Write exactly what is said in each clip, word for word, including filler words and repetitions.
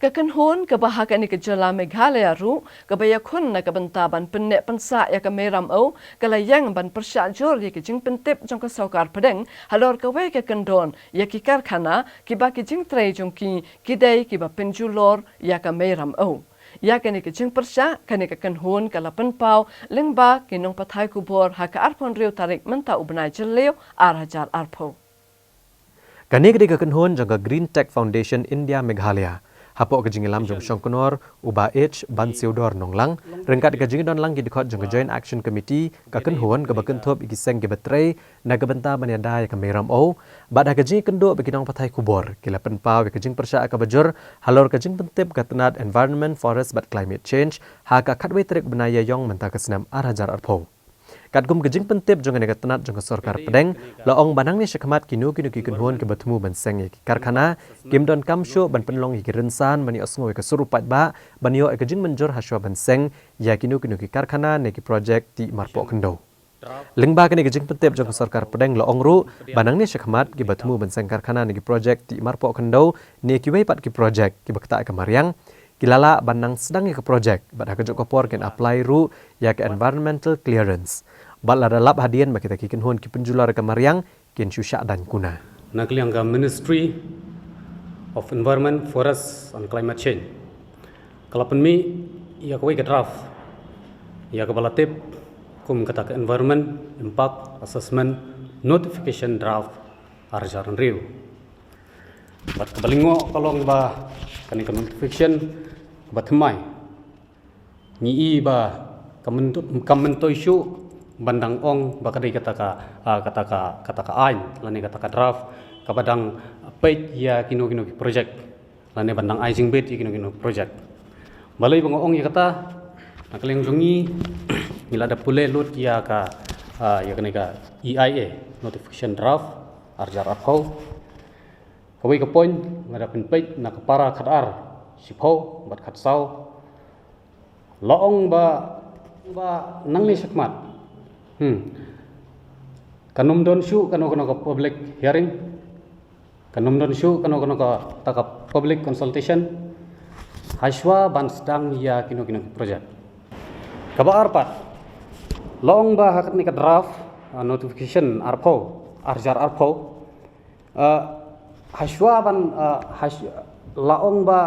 Ka kynhun kaba ha kane ka jylla Meghalaya ruh kaba ïakhun na ka bynta ban pynneh pynsah ïa ka Mei Ramew ka la ïeng ban pyrshah jur ïa ki jingpyntip jong ka sorkar pdeng halor kawei ka kyndon ïa ki karkhana kiba ki jingtrei jong ki ki dei kiba pynjulor ïa ka Mei Ramew. Ïa kane ka jingpyrshah kane ka kynhun ka la pynpaw lyngba ki nongpathai khubor ha ka arphew hynriew tarik mynta u bnai Jylliew ar hajar arphew. Kane ka dei ka kynhun jong ka Green Tech Foundation India Meghalaya. Hapoh ka jingïalam jong u Shongknor u Bah H Bansiewdor Nonglang ryngkat ka jingdon lang ki dkhot jong ka Joint Action Committee, ka kynhun kaba kynthup ïa ki seng kiba trei na ka bynta ban ïada ïa ka Mei Ramew bad ha ka jingïakynduh bad ki nongpathai khubor ki la pynpaw ïa ka jingpyrshah kaba jur halor ka jingpyntip ka tnat Environment, Forest bad Climate Change ha ka khatwei tarik bnai Ïaïong mynta ka snem ar hajar arphew. Katkum ka jingpyntip jong kane ka tnat jong ka sorkar pdeng, la ong ba nangne shakhmat kino kino ki kynhun kiba thmu ban seng ïa ki karkhana kim donkam shuh ban pynlong ïa ki rynsan ban ïohsngew ïa ka sur u paidbah ban ïoh ïa ka jingmynjur hashwa ban seng ïa kino kino ki karkhana ne ki projek tih marpoh khyndew. Lyngba kane ka jingpyntip jong ka sorkar pdeng la ong ruh ba nangne shakhmat kiba thmu ban seng karkhana ne ki projek tih marpoh khyndew ne kiwei pat ki projek kiba ktah ïa ka mariang ki la lah ban nang sdang ïa ka projek bad ha kajuh ka por kin apply ruh ïa ka environmental clearance. Bad lada lap hadien ba kita ki kynhun ki pynjulor ïa ka mariang kin shu shah daiñ kuna. Na ka liang ka Ministry of Environment, Forest and Climate Change ka la pynmih ïa kawei ka draft ïa kaba la tip kum kata ka Environment Impact Assessment Notification Draft ar hajar hynriew. Bad kaba lyngngoh ka long ba kane ka notification kaba thymmai ngi i ba ka myntu-, ka myntoi shuh ban dang ong ba ka dei kata ka, ah, kata ka, kata ka aiñ lane kata ka draft kaba dang peit ïa kino kino ki projek lane ban dang ai jingbit ïa kino kino projek. Balei ba nga ong ïa kata? Na ka liang jong ngi ngi la da pule lut ïa ka, ah, ïa kane ka E I A notification draft ar hajar arphew. Kawei ka point nga da pynpeit na ka para khatar, shiphew bad khatsaw. La ong ba, ba nangne shakhmat, hmm, kan ym don shuh kano kano ka public hearing, kan ym don shuh kano kano ka, ta ka public consultation hashwa ban sdang ïa kino kino ki projek. Kaba ar pat, la ong ba ha kane ka draft, ah, notification arphew, ar hajar arphew, ah, hashwa ban, ah, hash-, la ong ba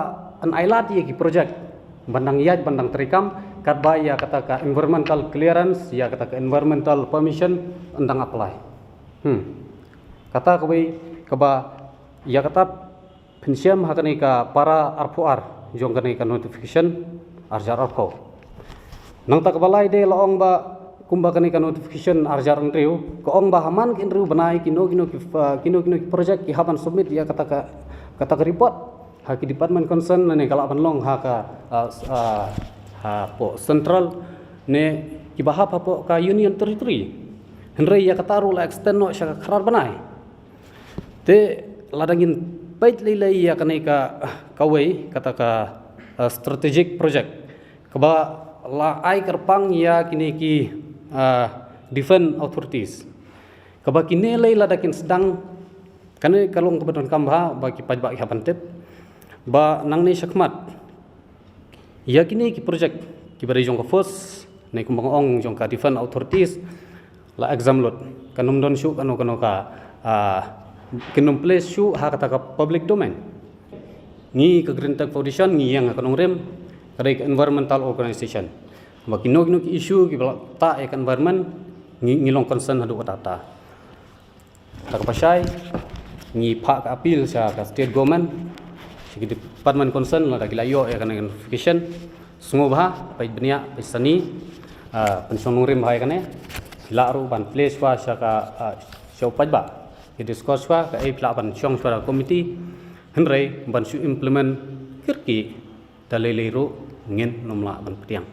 yn ailad ïa ki projek ban dang ïaid ban dang treikam katba ïa kata ka environmental clearance, ïa kata ka environmental permission yn dang apply. Hmm. Kata kawei kaba ïa kata pynshem ha kane ka para arphew ar jong kane ka notification ar hajar arphew. Nangta kaba lai de la ong ba kumba kane ka notification ar hajar hynriew ka ong ba ha man ki hynriew bnai kino kino ki, ah, kino kino ki projek ki hap ban submit ïa kata ka, kata ka report ha ki department concern lane ka lah ban long ha ka, ah, s-, ah, hapoh central ne kiba hap hapoh ka union territory. Hynrei ïa kata ruh la extend noh sha ka khadar bnai. Te lada ngin peit lei lei ïa kane ka, kawei kata ka, ah, strategic project kaba la ai kyrpang ïa kine ki, ah, different authorities kaba kine lei lada kin sdang, kane ka long kaba donkam bha ba ki paidbah ki hap ban tip ba nangne shakhmat ïa kine ki projek kiba dei jong ka force ne kumba nga ong jong ka different authorities la exam lut. Kan ym don shuh kano kano ka, ah, kin ym place shuh ha kata ka public domain. Ngi ka Green Tech Foundation ngi ïeng ha ka nongrim ka dei ka environmental organization. Ba kino kino ki issue kiba la ktah ïa ka environment ngi, ngi long concern haduh katta katta. Kata kaba shai, ngi phah ka appeal sha ka state government, sha ki department concern lada ki la ïoh ïa kane ka notification, sngewbha peit bniah peit sani, ah, pynshong nongrim bha ïa kane. Ki lah ruh ban plie shuwa sha ka, ah, sha u paidbah, ki discuss shuwa, kaei phi lah ban shong shuwa da ka committee, hynrei ban shu implement kyrkieh da lei lei ruh ngin ym lah ban pdiang.